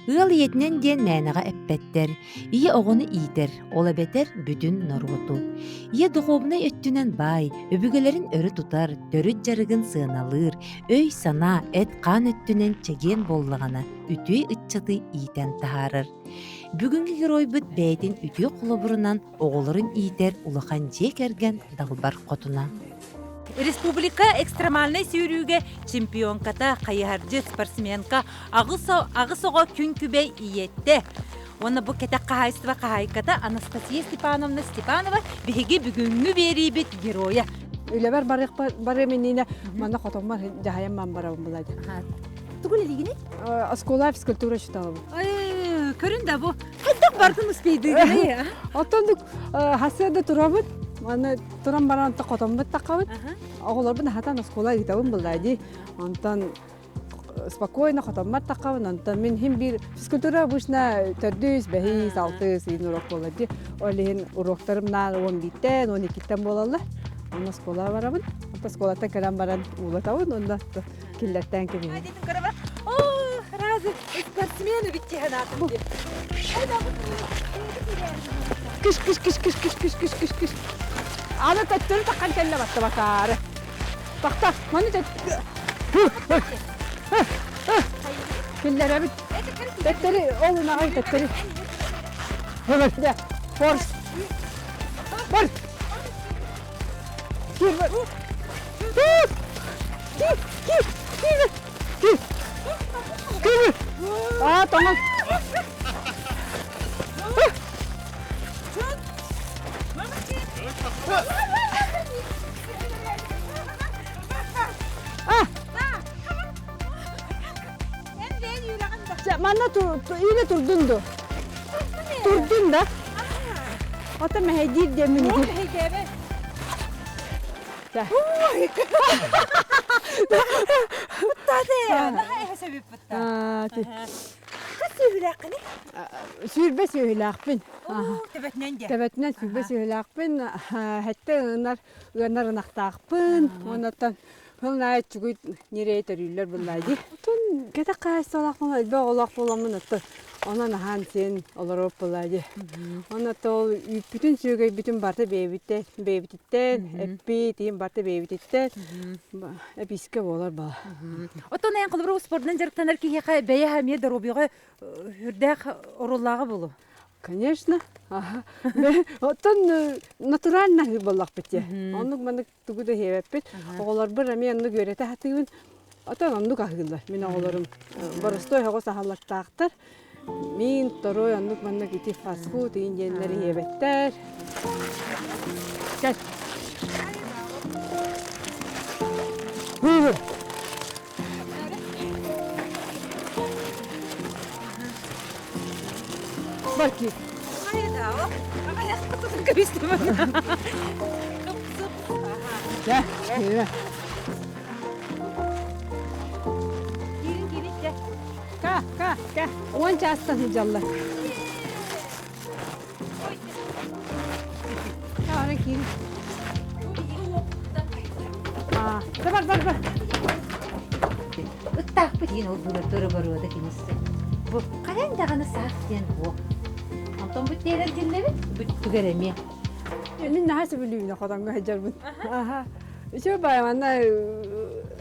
Ыал ийэтинэн диэн мээнэҕэ эппэттэр. Ийэ оҕону иитэр, ол эбэтэр бүтүн норуоту. Ийэ духуобунай өттүнэн баай, өбүгэлэрин өрө тутар, төрүт дьарыгын сыаналыыр, өй-санаа, эт-хаан өттүнэн чэгиэн буоллаҕына, үтүө ыччаты иитэн таһаарар. Бүгүҥҥү геройбут бэйэтин үтүө холобурунан оҕолорун иитэр улахан дьиэ кэргэн далбар хотуна. Республика экстремальнай сүүрүүгэ чемпионката, хайыһардьыт, спортсменка, аҕыс оҕо күн күбэй ийэтэ. Уонна бу кэтэх хаһаайыстыба хаһаайката Анастасия Степановна Степанова биһиги бүгүҥҥү биэриибит геройа. Үлэбэр барыам иннинэ манна хотоммор дьаһайан барабын булады. Тугу үлэлиигиний? Оскуола физкультура учууталабын. Көрүн да бу хайдах бардын успейдыгыный? Оттон хасыада турабыт. Аны туран баран хотоммут таххабыт. Оҕолорбун аһатан оскуола ыытабын булла дии. Онтон спокойно хотоммор таххабын. Онтон мин хим биир физкультура обычно төрдүс, бэһис, алтыс иин урок буолар дии. Ол иһин уроктарым наар 11-тэн, 12-тэн буолаллар. Онно оскуолаҕа барабын. Онтон оскуолаттан кэлэн баран уулатабын. Онно киллэртээн кэбиһэбин. О, разы спортсмен үбүттиһэн аатым диэн. Кыш кыш кыш кыш кыш кыш кыш кыш кыш. Аны төттөрү таххан кэллэ батта батаары. Тахта, маны Киллэрэбит. Төттөрү ол ынаҕай төттөрү. Форс. Бар. Кир бар. Кир, кир, кир, кир. Кир. Аа, тоҥон. А! Манна иилэ турдун ду. Турдун да. Ата мэһэйдиир диэммин ити. Сүүрбэ сүөһүлээхпин. Төбөтүнэн диэн. Төбөтүнэн сүүрбэ сүөһүлээхпин. Хэттэ ыанар ыанар ынахтаахпын. Оннуттан Хыл наайы чугуй ньирэй төрүүллэр буллаа дии. Отон кэтэх хаһаайыстыбалаах буолан элбэх оҕолоох буоламмын оттон онон аһаан сиэн олоруох буоллаа дии. Онно ол үүппүтүн сүөгэйбитин барыта бэйэбиттэн бэйэбититтэн эппит иһин барыта бэйэбититтэн эпиискэ буолар бала. Оттон эн холобур спордунан дьарыктанар киһиэхэ бэйэ эмиэ доруобуйаҕа үрдээх оруоллааҕа буолуо. Конечно. Оттон натурально буоллахпыт дии. Оннук маннык тугу да иһиэбэппит. Оҕолорбор эмиэ оннук үөрэтэ сатыыбын. Отон оннук аһыыллар. Мин оҕолорум боростуой оһоҕос аһыллактаахтар. Мин второй оннук маннык ити фастфуд иин диэннэр иһиэбэттэр. Кэл. Бар киир. Чэ, киирэ. Киирин киирин чэ. Ка, ка, ка. 10 чаастан сылдьаллар. Ка, киирин. А, бар, бар, бар. Ыттаахпыт диэн ол булар боруода кинисси. Бу хайан даҕаны саах диэн буо. Онтон бу тиэрэр дьиллэбит, бүттүгэр эмиэ. Мин наһаа сөбүлүүбүн хотоҥҥо сылдьарбын. Аха. Үчүгэй баай манна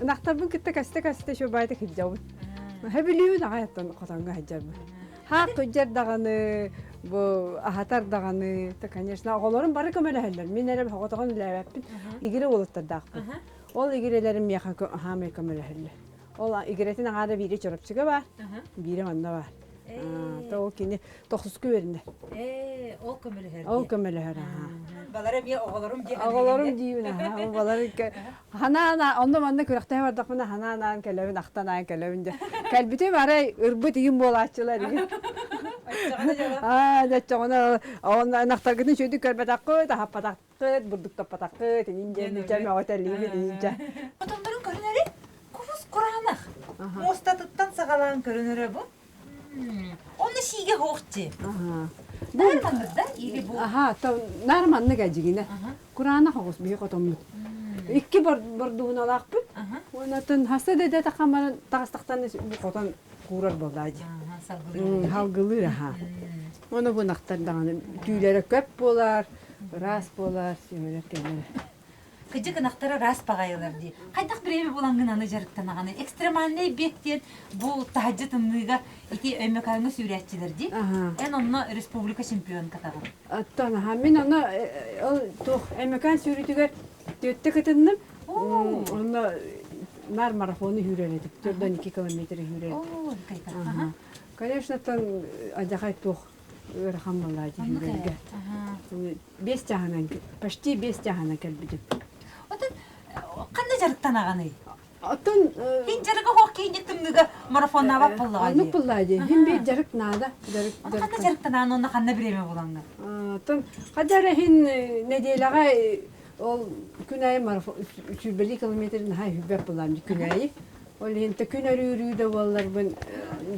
ынахтарбын кытта кэстэ-кэстэ үчүгэй баайдык сылдьабын. Сөбүлүүбүн аҕай оттон хотоҥҥо сылдьарбын. Хаах кырдьар даҕаны, бу аһатар даҕаны, то, конечно, оҕолорум бары көмөлөһөллөр. Мин эрэ соҕотоҕун үлэлээбэппин. Игирэ уолаттардаахпын. Ол игирэлэрим миэхэ хаамай көмөлөһөллөр. Ол игирэтин аҥаара биирэ Чурапчыга баар, биирэ манна баар. То ол кини тохсуску үөрэнэр. Ээ, ол көмөлөһөр. Ол көмөлөһөр, аха. Балар эмиэ оҕолорум диэн. Оҕолорум диибин, аха. Балар ханаан онно манна күрэхтэһэ бардахпына ханаан кэлэбин, ахтан аан кэлэбин дьэ. Кэлбитим арай ырбыт игин буолааччылар игин. Аа, дьоччоҕуна онно ынахтаргытын үчүгэйдик көрбөтөххүт, аһаппатаххыт бурдуктаппатаххыт, инин диэн дьэ мөҕөтөллүүбүт инин дьэ. Хотоннорун көрүнэри кубус кураанах. Муостатыттан саҕалаан көрүнэрэ бу. Онно сиигэ суох дии. Наар маннык да или бу? Аха, наар маннык эдьигинэ. Кураанах оҕус биһи хотоммут. Икки бордууналаахпыт. Онотон хаста да тахамаран таҕыстахтан бу хотон куурар буоллаа дии. Салгылыыр. Салгылыыр аха. Ону бунахтар даҕаны түүлэрэ көп буолар, ыраас буолар, сүмэлэр кэлэр. Кыдьык ынахтара ыраас баҕайылар дии. Хайдах бириэмэ булаҥҥын аны дьарыктанаҕыный? Экстремальнай бег диэн бу таһырдьа тымныыга ити Өймөкөөҥҥө сүүрээччилэр дии. Эн онно республика чемпионкатаҕын. Оттон аха мин онно ол туох Өймөкөөн сүүрүүтүгэр түөттэ кытынным. Онно нар марафону сүүрэр этим. 4-2 километры сүүрэр этим. Конечно, там адьахай туох ыарахан буоллаа дии сүүрэргэ. Биэс чааһынан, почти биэс чааһынан кэлбитим. Отон ханна дьарыктанаҕыный? Оттон Хин дьарыга хоох киһинник тымныыга марафоннаабат буоллаҕа Оннук буоллаа дии. Хин биир дьарык наада. Дьарык Ханна дьарыктанаан онно ханна бириэмэ булаҥҥын? Оттон хадьа эрэ иһин нэдиэлэҕэ ол күн аайы марафон сүүрбэлии километр наһаа үһүбэт буолаам күн аайы. Ол иһин күн өрүүрүү да буолларбын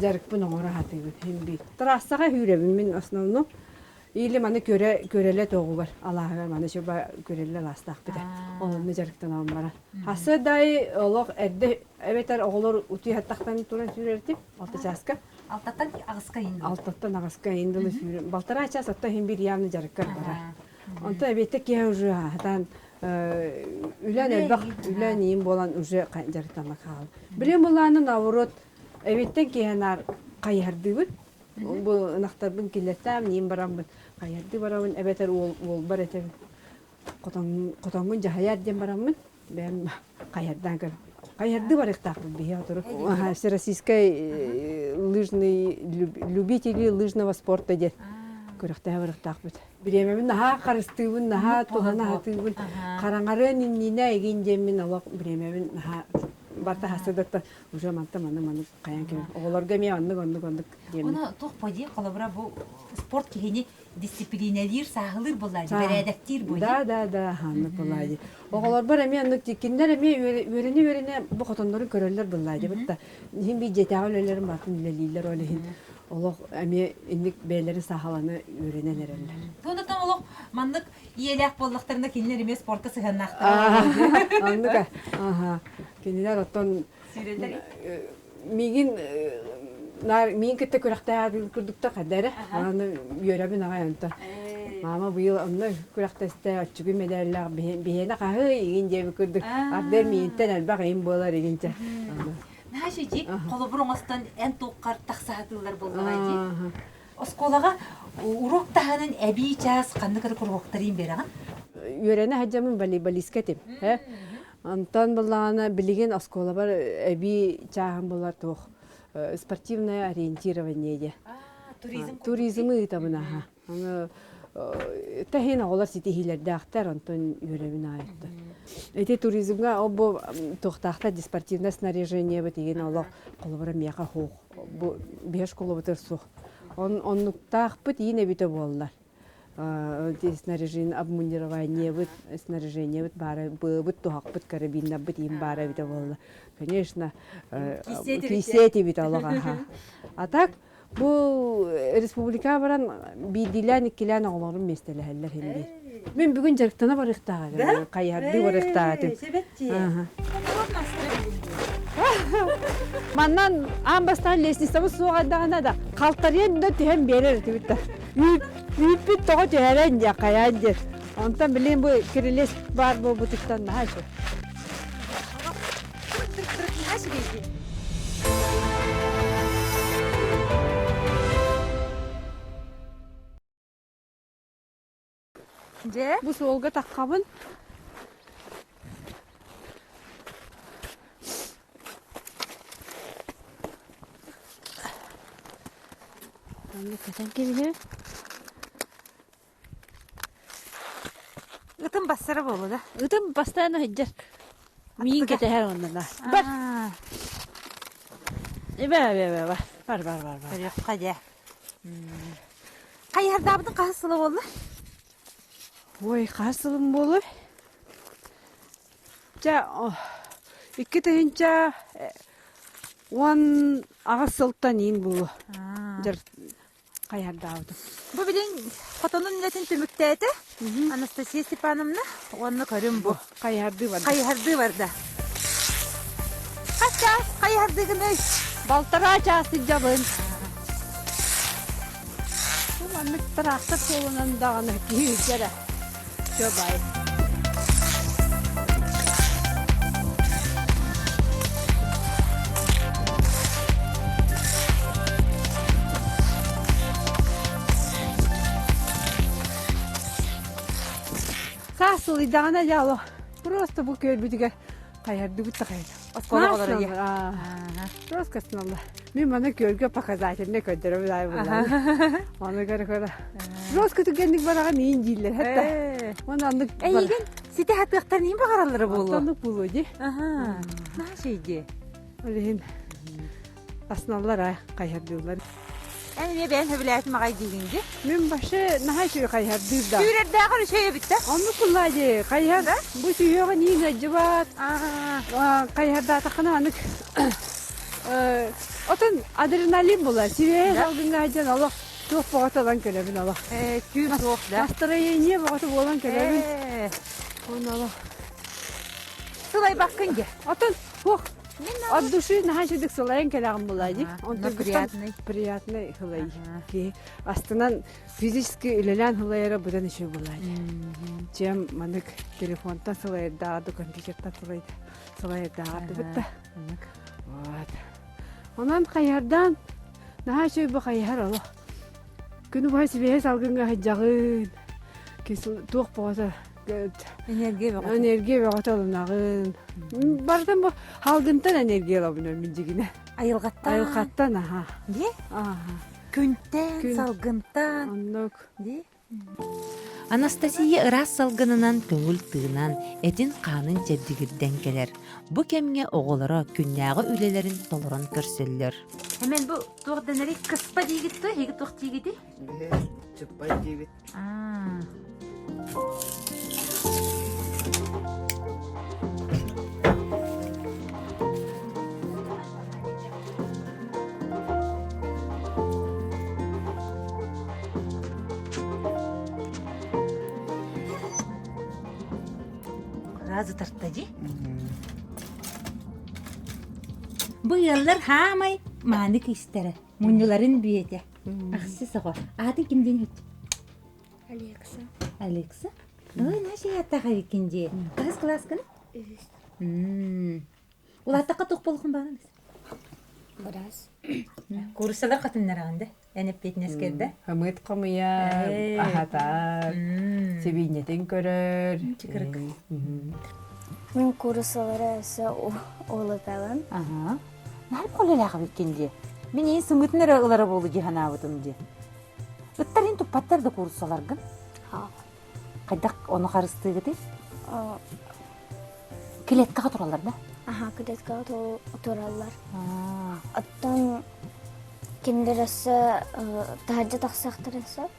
дьарыкпын оҥоро сатыыбын иһин биир. Трассаҕа сүүрэбин мин основном. Или маны көрө көрөлө тоҕугар алааһыгар маны чуба көрөллө алаастаахпыт. Онно дьарыктанан баран. Хасы дай олох эрдэ эбэтэр оҕолор утуйаттахтан туран сүүрэртим алта чааска. Алтаттан аҕыска иин Алтаттан аҕыска иин дылы сүүрүм. Балтараа час отто иһин бир явно дьарыккар барар. Онтон эбиэтте киһи уже хатан үлэн элбэх үлэн иин буолан уже дьарыктанна хаал. Билим булааны наоборот эбиттен киһи наар хайыһардыыбыт. Бу ынахтарбын киллэртэм, ниим бараммын хайыһардыы барабын эбэтэр уол уолбар этэбин хотоҥҥун дьаһайаар диэн бараммын бэйэм хайыһардаан көр хайыһардыы барыахтаахпын биһи сотору всероссийскай лыжный любители лыжного спорта диэн күрэхтэһэ барыахтаахпыт. Бириэмэбин наһаа харыстыыбын, наһаа туһана сатыыбын. Хараҥарыан иннинэ игин диэммин олох бириэмэбин наһаа барта хасыдаттан уже манта маны маны хайан кэлэн оҕолорго эмиэ оннук оннук оннук диэммин. Ону туох подии холобура бу спорт киһини дисциплинэлиир, сааһылыыр буоллаа дии, бэрээдэктиир буоллаа. Да, да, да, оннук буоллаа дии. Оҕолорбор эмиэ оннук дии. Кинилэр эмиэ үөрэнэ-үөрэнэ бу хотоннорун көрөллөр буоллаа дии. Бытта иһин биир дьиэтээҕи үлэлэрин барытын үлэлииллэр ол иһин олох эмиэ инник бэйэлэрин саахалана үөрэнэн эрэллэр. Туонатан олох маннык ийэлээх буоллахтарына кинилэр эмиэ спортка сыһыаннаахтара. Оннук аха. Кинилэр оттон миигин наар миин кытта күрэхтэһэ курдукта хадда эрэ. Аны үөрэбин аҕай онтон. Мама быйыл онно күрэхтэстэ оччугуй мэдээллээх биһиэнэ хаһыы игин диэбит курдук ардыар миинтэн элбэх иин буолар игинчэ. Наһаа дии холобур оҥостон эн туоххар тахсаһатыылар буоллаҕай дии. Оскуолаҕа уруок таһынан эбии чаас ханнык эрэ куруһуоктарыын биэрэҕин? Үөрэнэ сылдьаммын волейболистка этим. Онтон буллаҕына билигин оскуолабар эбии чааһым булар туох спортивное ориентирование диye. Туризм Туризмы ыытабын аха. Аны тэһин оҕолор ситиһиилэрдээхтэр, онтон үөрэбин аайыттан. Ити туризмҥа ол бу туохтаахтар спортивное снаряжениебыт игин олох холобура миэхэ суох. Бу биһи школабытыгар суох. Оннуктаахпыт иин эбитэ буоллар. Снаряжение обмундированиебыт, снаряжениебыт баара, быабыт, туһахпыт, карабиннарбыт иин баара эбитэ буолла. Конечно, киисиэ этибит олох аха. А так Бу республикаҕа баран биирдиилээн иккилээн оҕолорум миэстэлэһэллэр иһин диир. Мин бүгүн дьарыктана барыахтааҕа хайыһардыы барыахтаах этим. Маннан аан бастаан лестницабыт суох эрдэҕинэ да халтарыйан да түһэн биэрэр этибит да. Үүппүт тоҕо түһэрэн диэ хайаан диэн. Онтон билигин бу кирилиэс баар буолбутуттан наһаа үчүгэй. Дьэ? Бу суолга таххабын. Манна кэтэн кэбиһэ. Ытым бассара буолла да? Ытым бастаан сылдьар. Миин кэтэһэр оннуна. Бар. Эбэ эбэ эбэ бар. Бар бар бар бар. Көрүөххэ дьэ. Хайыһардаабытын хаһыс сыла буолла? Ой, хаһыс сылым буолуой? Чэ, 2018 сылтан иин буолуо. Дьар хайардаабытым. Бу билин хотонун үлэтин түмүктээтэ Анастасия Степановна уонна көрүм бу. Хайыһардыы барда. Хайыһардыы барда. Хас чаас хайыһардыыгыный? Балтараа чаас сылдьабын. Маннык тыраахтар суолунан даҕаны киһи илдьэрэ. Все бай. Саас сылыйдаҕына дьаало просто бу күөлбүтүгэр хайардыбыт да хайар. Оскуола оҕолоро Просто касналла. Мин маны күөлгэ показательно көрдөрөбүн аай буллаҕым. Ону көрө-көрө. Роска түгэнник бараҕын иин дииллэр хатта. Оны аннык Эйигин сите хатыахтан иин баҕараллара буолуо. Оннук буолуо дии. Аха. Наһаа шейди. Ол иһин асналлар аа хайһардыыллар. Эн эмиэ бэйэн сөбүлээтим аҕай диигин дии. Мин башы наһаа үчүгэй хайһардыыр да. Сүүрэрдээҕэр үчүгэй эбит да. Оннук куллаа дии. Хайһар бу сүһүөҕүн иин ыалдьыбат. Хайһардаатаххына анык Отон адреналин буолар. Сибиэһэй салгыҥҥа сылдьан олох туох бөҕөтө ылан кэлэбин олох. Күүс суох да. Настроение бөҕөтө буолан кэлэбин. Уонна олох. Сылайбаккын дии. Отон суох. От души наһаа үчүгдүк сылайан кэлэҕин буолаа дии. Онтон приятный. Приятный сылай. Киһи астынан физически үлэлээн сылайара быдан үчүгэй буолаа дии. Чем маннык телефонтан сылайардааҕар да компьютертан сылайардааҕар да бытта. Вот. Онон хайыһардаан наһаа үчүгэй бу хайыһар олох. Күнү быһа сибиэһэй салгыҥҥа сылдьаҕын. Туох бөҕөтө Энергия бөҕөтө. Энергия бөҕөтө ылынаҕын. Барытын бу салгынтан энергия ылабын мин дьигинэ. Айылҕаттан. Айылҕаттан аха. Дии? Аха. Күнтэн, Күн. салгынтан. Оннук. Дии? Анастасия ыраас салгынынан көҥүл тыынан, этин-хаанын чэбдигирдэн кэлэр. Бу кэмҥэ оҕолоро күннээҕи үлэлэрин толорон көрсөллөр. Эмэн бу туох дэнэрий кыспа диигит дуо? Эһиги туох диигитий? Чыппай диибит. Разы тарта дии. Бу ыаллар хаамай мааны кистэрэ, мунньуларын бүөтэ. Ахсы соҕо. Аатын ким диэн үт? Алекса. Алекса? Ой, наша яттаха викин дии. Хаһыс кылааскын? Үһүс. Улааттахха туох буолуохун баҕарабыз? Быраас. Кууруссалар хатыннараҕын да? Эн эппиэтинэскэрдэ? Хымыт хомуйар, аһатар, сибиинньэтин көрөр. Чыкырык. Мин кууруссалары өссө уолутабын. Аха. Наһаа хололаах эбиккин дии. Мин иин сымыытын эрэ ылара буолу дии санаабытым дии. Ыттар иин туппаттар да кууруссаларгын? Хайдах ону харыстыыгытый? Клеткаҕа тураллар да? Аха, клеткаҕа тураллар. Оттон кинилэр өссө таһырдьа тахсыахтарын сөп.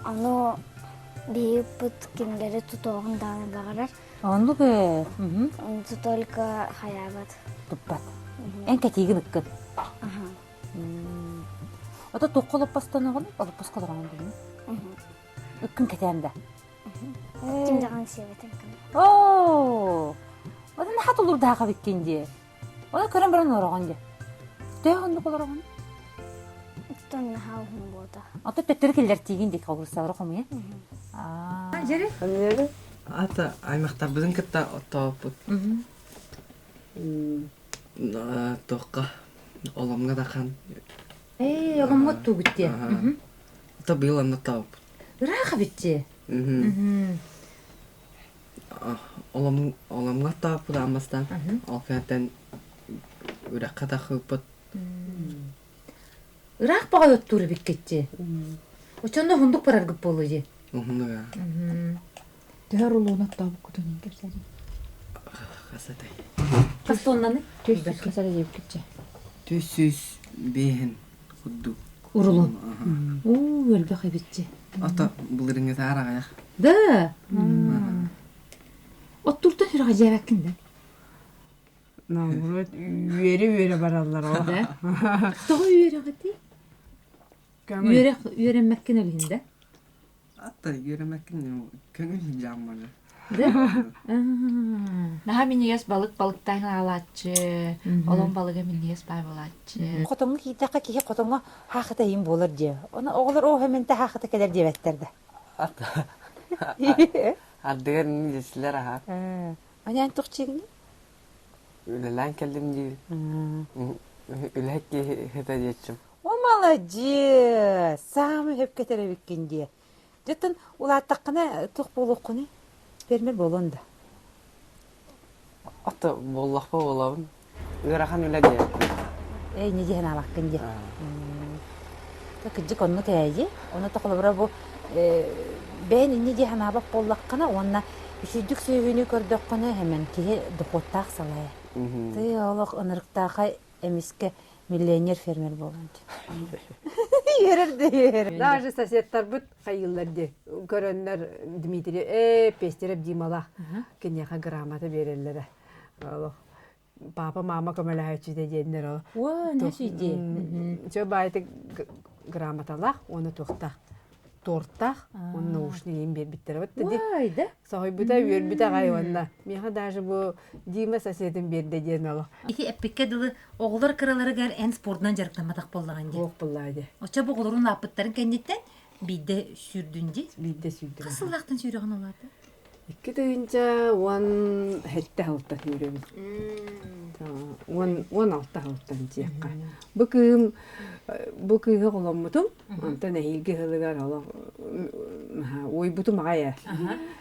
Ону биһиги ыппыт кинилэри тутуоҕун даҕаны баҕарар. Оннук ээ. Онту только хайаабат. Туппат. Эн кэтиигин ыккын. Ото туохха олоппостоноҕун? Олоппоско олороҕун дии. Ыккын кэтээн да. Ким даҕаны сиэбэтин кын. Оо! Ону наһаа тулуурдаах эбиккин дии. Ону көрөн баран олороҕун дии. Төһө оннук олороҕун? Оттон наһаа уһун буолта. Ото төттөрү киллэртиигин дии кабырсалары хомуйа. Аа, дьэри. Ата аймахтарбытын кытта оттооппут. Туохха оломҥо дахан. Ээ, оломҥо оттуугут дии. Ото быйыл онно оттооппут. Ыраах эбит Оломҥо оттооппут аан бастаан. Ол кэнниттэн үрэххэ тахсыбыппыт. Ыраах баҕайы оттуур эбиккит Оччоно уһундук бараргыт буолуо дии. Уһуннук аа. Төһө рулон оттообуккутун кэпсэри. Хас этэй? Хас тоннаны? Түс хас эрэ диэбиккитчэ. 305 курдук. Урулун. Уу, элбэх эбитчи. Ото былырыҥҥытаар аҕыйах. Да. Оттуртан сүрэҕэ дьээбэккин да? Наоборот, үөрэ-үөрэ бараллар ол. Да? Тоҕо үөрэҕитий? Үөрэх үөрэммэккин өлүһүн да? Ата үөрэммэккин көҥүл дьаамманы. Наһаа минньигэс балык балыктаан аалааччы, олон балыга минньигэс баай буолааччы. Хотоҥҥо киирдэххэ киһи хотоҥҥо хаахыта иһин буолар диэ. Ону оҕолор оо хэмэнтэ хаахыта кэлэр диэбэттэр да. Ардыгар дьиэсилэр аһаа. Анян туох чиэгини? Үлэлээн кэллим диир. Үлэһит киһи диэччим. О, молодец! Саамай сөпкө этэр эбиккин диэ. Дьэ, улааттаххына туох буолуоххунуй? Фермер буолуон да. Ото буоллахпа буолабын. Ыарахан үлэ диэбиппин. Ээ, инньэ дии санаабаккын диэ. Кырдьык оннук ээйи. Ону то холобура бу бэйэн инньэ дии санаабат буоллаххына уонна үчүйдүк сүөһүнү көрдөххүнэ хэмэн киһи дохуоттаах салайа. Ты олох ынырыктаахай эмискэ миллионер фермер буолан үөрэр да үөрэр. Даже соседтарбыт хайыыллар дии көрөннөр Дмитрий ээ Пестерев Дималаах киниэхэ грамота биэрэллэрэ. Олох папа мама көмөлөһөөччүтэ диэннэр ол. Уо, нэ Чө баайты грамоталаах уонна туохтаах тортаах уонна наушник биэрбиттэрэ вот Уай, да? Соһуйбута, үөрбүтэ аҕай уонна миэхэ даже бу Дима соседым биэрдэ диэн олох. Ити эппиккэ дылы оҕолор кыраларыгар эн спордунан дьарыктамматах буоллаҕын дии. Суох буоллаа дии. Оччо бу оҕолорун улааппыттарын кэнниттэн биирдэ сүүрдүн дии. Биирдэ сүүрдүм. Хас сыллаахтан сүүрөҕүн улаата? 2017 сылтан сүүрөбүн. 16 сылтан диэххэ. Бу кыым бу кыыһы оҕоломмутум. Онтон эһиилги сылыгар олох уойбутум аҕай ээ.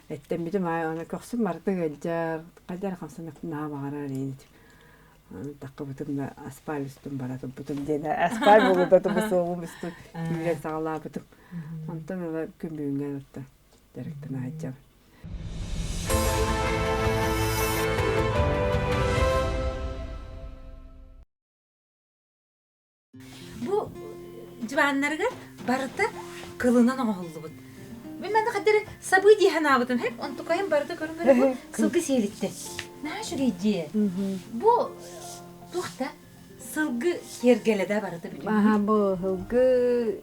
Эттэммитим аҕай аны көхсүм барыта ыалдьар, хайдах эрэ хамсаныахпын наһаа баҕарар ини. Аны таххыбытым да аспааль устун бара турбутум диэн аспааль буолута тубу суоҕум устун күүрэн саҕалаабытым. Онтон ыла күн бүгүҥҥэ ылта дьарыктана сылдьабын. Бу дьыбааннарыгар барыта кылынан оҥоһуллубут. Мин манна хаддары сабыы дии санаабытым, хэп онтукайым барыта көрүҥ бу сылгы сиэлиттэн. Наһаа үчүгэй дии. Бу туох да сылгы киэргэлэ да барыта бүтүн. Аха бу сылгы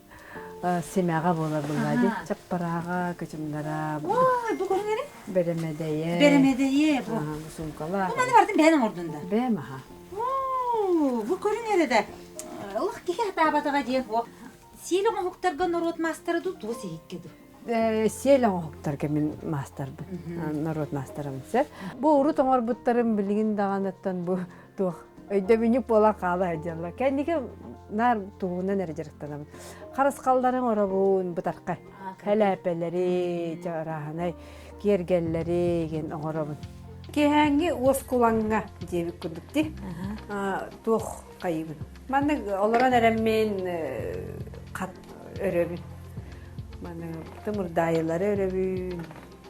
симэҕэ буолар булла дии. Чаппарааҕа, кычымнара. Ой, бу көрүҥ эрэ. Бэрэмэдэйэ. Бэрэмэдэйэ бу. Бу суумкалаах. Бу маны барытын бэйэн оҥордун да? Бэйэм аха. Бу көрүҥ эрэ да, олох киһи сатаабатаҕа диэн суох. Сиэл оҥоһуктарга норуот маастара дуу, туос иһиккэ дуу? Сиэл оҥоһуктарга мин маастарбын, норуот маастарабын сэр. Бу урут оҥорбуттарым билигин даҕаныттан бу туох өйдөбүнньүк буолан хаала сылдьаллар. Кэнники наар тугунан эрэ дьарыктанабын. Харысхаллары оҥоробун, бытархай. Хэлээпэлэри, чарааһынай киэргэллэри диэн оҥоробун. Киэһээҥҥи уоскулаҥҥа диэбит курдук дии. Туох хайыбын. Маннык олорон эрэммин хат өрөбүн. Маны тымырдаайылары өрөбүн.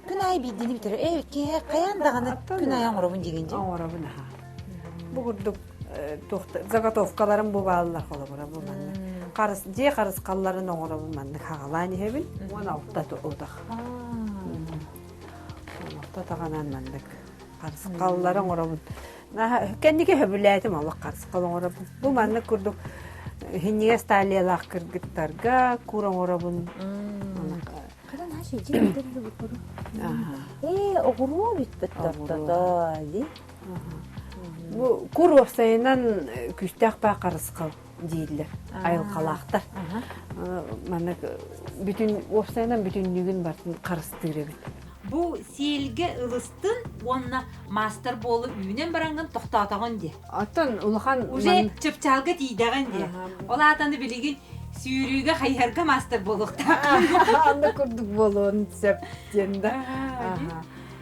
Күн аайы биирдини бүтэрэр. Ээ, киэһэ хайаан даҕаны күн аайы оҥоробун диигин дии. Оҥоробун аха. Бу курдук туох заготовкаларым бу бааллар холобура бу маннык. Харыс дьиэ харысхалларын оҥоробун маннык хаҕалаан иһэбин. 16 утах. 16 таҕанан маннык харысхаллары оҥоробун. Кэнники сөбүлээтим олох харысхал оҥоробун. Бу маннык курдук хинньигэс талиялаах кыргыттарга кур оҥоробун. Ханан хаша дьиэ Ээ, оҕуруо бүппүт тортото дии. Бу кур уопсайынан күүстээх баа харысхал дииллэр айылҕалаахтар. Маннык бүтүн уопсайынан бүтүннүгүн бартын харыстыыр эбит. Бу сиэлгэ ылыстын уонна маастар буолу үүнэн бараҥҥын тохтоотоҕун дии. Оттон улахан Уже чыпчаалга тиийдэҕин дии. Ол аатаны билигин сүүрүүгэ хайыһарга маастар буолуохтаах. Анда курдук буолуон сөп диэн да.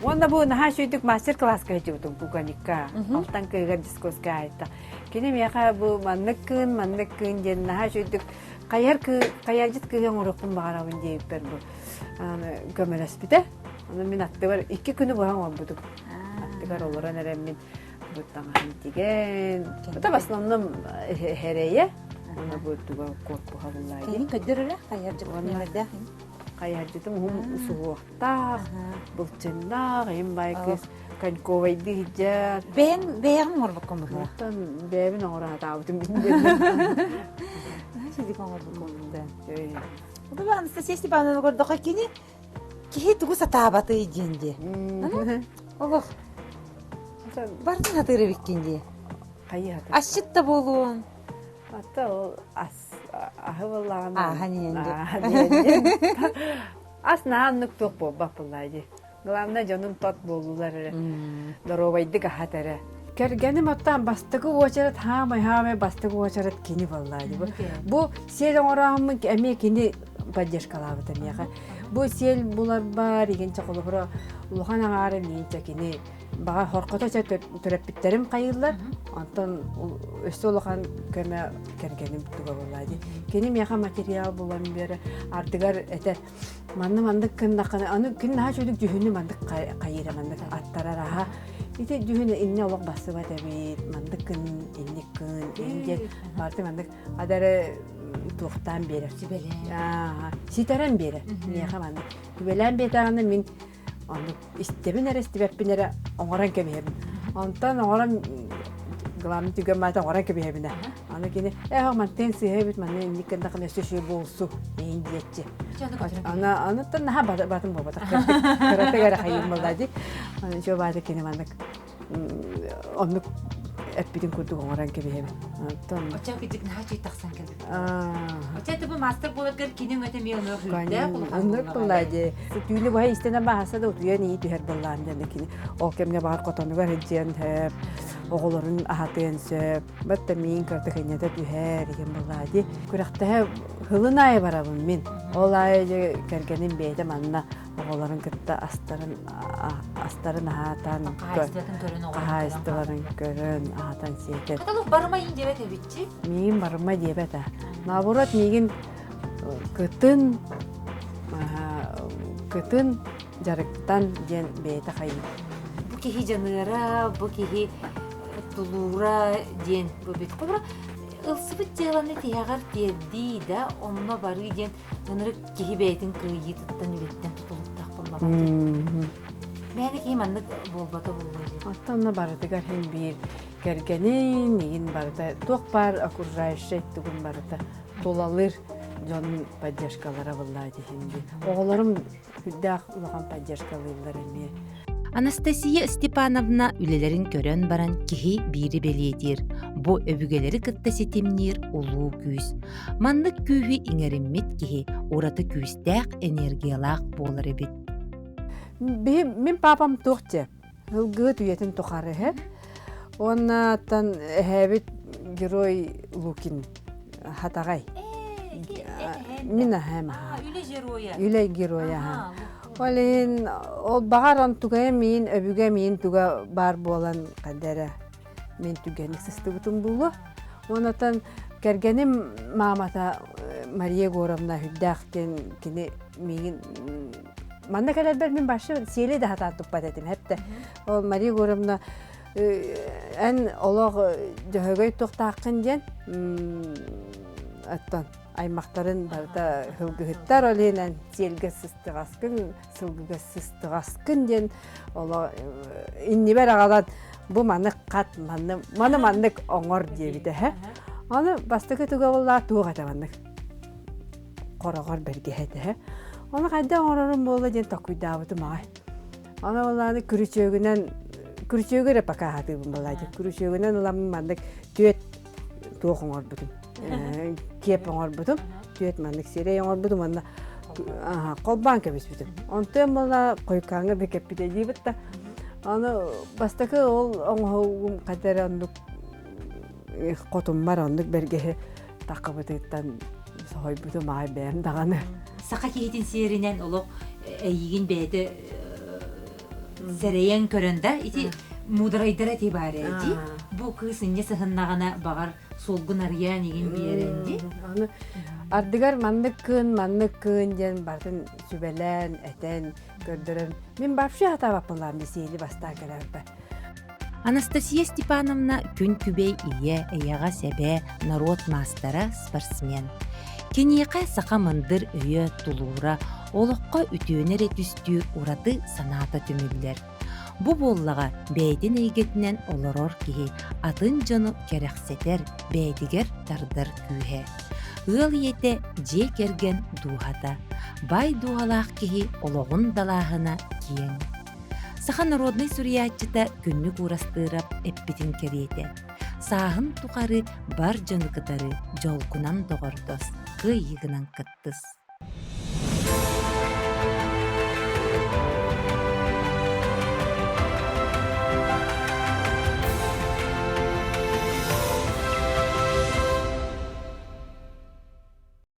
Уонна бу наһаа үчүгүйдүк мастер-класска сылдьыбытым Куканикка. Алтан кыыгар дискуска айта. Кини миэхэ бу маннык кыын, маннык кыын диэн наһаа үчүгүйдүк хайар кыы, хайардьыт кыыһы оҥоруохпун баҕарабын диэбиппэр бу көмөлөспүтэ. Ону мин аттыбар икки күнү быһа оҥорбутум. Аттыгар олорон эрэммин бу таҥаһын тигэн, это в основном хэрэйэ, уонна бу туга корпуһа буллаа. Кэлин көрдөр эрэ, хайардьыт Хайардьытым уһун суһуохтаах, былчыннаах, им бай кыыс коньковайдыы сылдьар. Бэйэҥ бэйэҕин оҥорбуккун быһыылаах. Оттон бэйэбин оҥоро сатаабытым Сидик оҥорбуккун да. Бу Анастасия Степановна көрдөххө кини. Киһи тугу сатаабатый диэн дии. Олох бартын сатыыр эбиккин дии. Хайыһата. Асчыт да буолуон. Ата ол ас аһы буоллаҕына. Ааһан иһэн дии. Ас наһаа туох буолбат буоллаа дии. Главное дьонум тот буоллулар эрэ. Доруобайдык аһат эрэ. Кэргэним оттон бастакы уочарат хаамай-хаамай бастакы уочарат кини буоллаа дии. Бу сиэл оҥорооммун эмиэ кини поддержкалаабыта миэхэ. Бу сиэл буларбар игинчэ холобура улахан аҥаара миинчэ кини баҕа хоркото чэ төрөппүттэрим хайыыллар. Онтон өссө улахан көмө кэргэним туга буоллаа дии. Кини миэхэ материал булан биэрэ ардыгар этэр Манна маннык гыннаххына, аны күн наһаа үчүгдүк дьүһүнү маннык хайыыра маннык аттарар аха. Ити дьүһүн иннэ олох бассыбат эбит, маннык гын, инник гын, ин диэн барыта маннык адары туохтаан биэрэр. Сүбэлээн. Ситэрэн биэрэр. Миэхэ маннык. Сүбэлээн биэтэҕинэ мин оннук истэбин эрэ истибэппин эрэ оҥорон кэбиһэбин. Онтон оҥорон главный түгэн маата оҥорон кэбиһэбинэ. Аны кини ээ мантан сыыһа эбит манна инник гыннахына өссө үчүгэй буолсу иин диэччи. Аны аныттан наһаа батын буолбатах. Кыратык эрэ хайыым буолла дии. Аны чуо баата кини маннык оннук эппитин курдук оҥорон кэбиһэбин. Онтон Оччо кырдьык наһаа үчүгэй тахсан кэлбит. Оччо это бу мастер буоларгар кини өҥөтө эмиэ онно хүрдээх улахан Оннук буолла дии. Түүнү быһа истэнэн баһаса да утуйан ии түһэр буоллаан диэн кини ол кэмҥэ баҕар хотонугар сылдьыан сөп, оҕолорун аһатыан сөп. Батта миин картахинята түһэр диэн буоллаа дии. Күрэхтэһэ хылын аайы барабын мин. Ол аайы кэргэним бэйэтэ манна оҕолорун кытта астарын астарын аһаатан хаһаайыстыбатын көрөн аһатан сиэтэн. Каталог барыма иин диэбэт эбитчи? Миигин барыма диэбэт а. Наоборот миигин кытын кытын дьарыктан диэн бэйэтэ хайыы. Бу киһи дьаныара, бу киһи тулуура диэн бу бит. Холобура ылсыбыт дьыаланы тиһэҕэр тиэрдии да, онно барыы диэн ынырык киһи бэйэтин кыайыытыттан үлэттэн тутулуктаах буоллаҕа дии. Мээнэ киһи маннык буолбата буолуо дии. Оттон онно барытыгар иһин биир кэргэнин, игин барыта туох баар окружающай тугун барыта тулалыыр дьон поддержкалара буоллаа дии дии. Оҕолорум сүрдээх улахан поддержкалыыллар эмиэ. Анастасия Степановна үлэлэрин көрөн баран киһи биири бэлиэтиир. Бу өбүгэлэри кытта ситимниир улуу күүс. Маннык күүһү иҥэриммит киһи ураты күүстээх энергиялаах буолар эбит. Мин папам туох дьэ ылгыыт үйэтин тухары иһэ. Уонна эһээбит герой Лукин хатаҕай. Мин аһаам аһаа. Үлэ геройа. Үлэ геройа аһаа. Ол иһин ол баҕар онтугайа миин өбүгэ миин туга баар буолан ханна эрэ мин түгэнник сыстыбытым буолуо. Онотон кэргэним маамата Мария Егоровна үрдээх диэн кини миигин манна кэлэрбэр мин башы сиэли да хатаан туппат этим хэптэ. Ол Мария Егоровна эн олох дьөһөгөй туохтааххын диэн оттон аймахтарын барыта сылгыһыттар ол иһин эн сиэлгэ сыстыҕаскын сылгыга сыстыҕаскын диэн оло иннибэр аҕалан бу маны хат маны маны маннык оҥор диэбитэ һэ аны бастакы туга буоллаа туох этэ маннык хороҕор бэргэһэ этэ һэ ону хайдах оҥорорум буолла диэн токуйдаабытым аҕай Аны буоллааны күрүчүөгүнэн күрүчүөгү эрэ пока аһатыыбын буоллаа дии. Күрүчүөгүнэн ыламмын маннык түөт туох оҥорбутум. Киэп оҥорбутум. Түөт маннык сирэй оҥорбутум уонна холбоон кэбиспитим. Онтон буолла хойукааҥҥа да кэппитэ диибит да. Аны бастакы ол оҥоһугум хайда эрэ оннук хотуммар оннук бэргэһи таххыбытыттан соһуйбутум аай бэйэм даҕаны. Саха киһитин сиэринэн олох эйигин бэйэтэ сэрэйэн көрөн да ити муударайдара ити баар ээ дии. Бу кыыс инньэ сыһыннаҕына баҕар суолгун арыйаан игин биэрэн дии. Аны ардыгар маннык кыын, маннык кыын диэн барытын сүбэлээн, этэн, көрдөрөн. Мин вообще хатаабаппын бисиэли бастаан кэлэрбэр. Анастасия Степановна күн күбэй ийэ, эйэҕэс эбээ, норуот маастара, спортсмен. Киниэхэ саха мындыр өйө, тулуура, олоххо үтүөнү эрэ түстүүр ураты санаата түмүллэр. Бу буоллаҕа бэйэтин эйгэтинэн олорор киһи атын дьону кэрэхсэтэр, бэйэтигэр тардар күүһэ. Ыал ийэтэ дьиэ кэргэн дууһата. Баай дууһалаах киһи олоҕун далааһына киэҥ. Саха народнай суруйааччыта Күннүк Уурастыырап эппитин кэриэтэ, сааһын тухары бар дьону кытары дьолгунан доҕордос, кыайыыгынан кыттыс.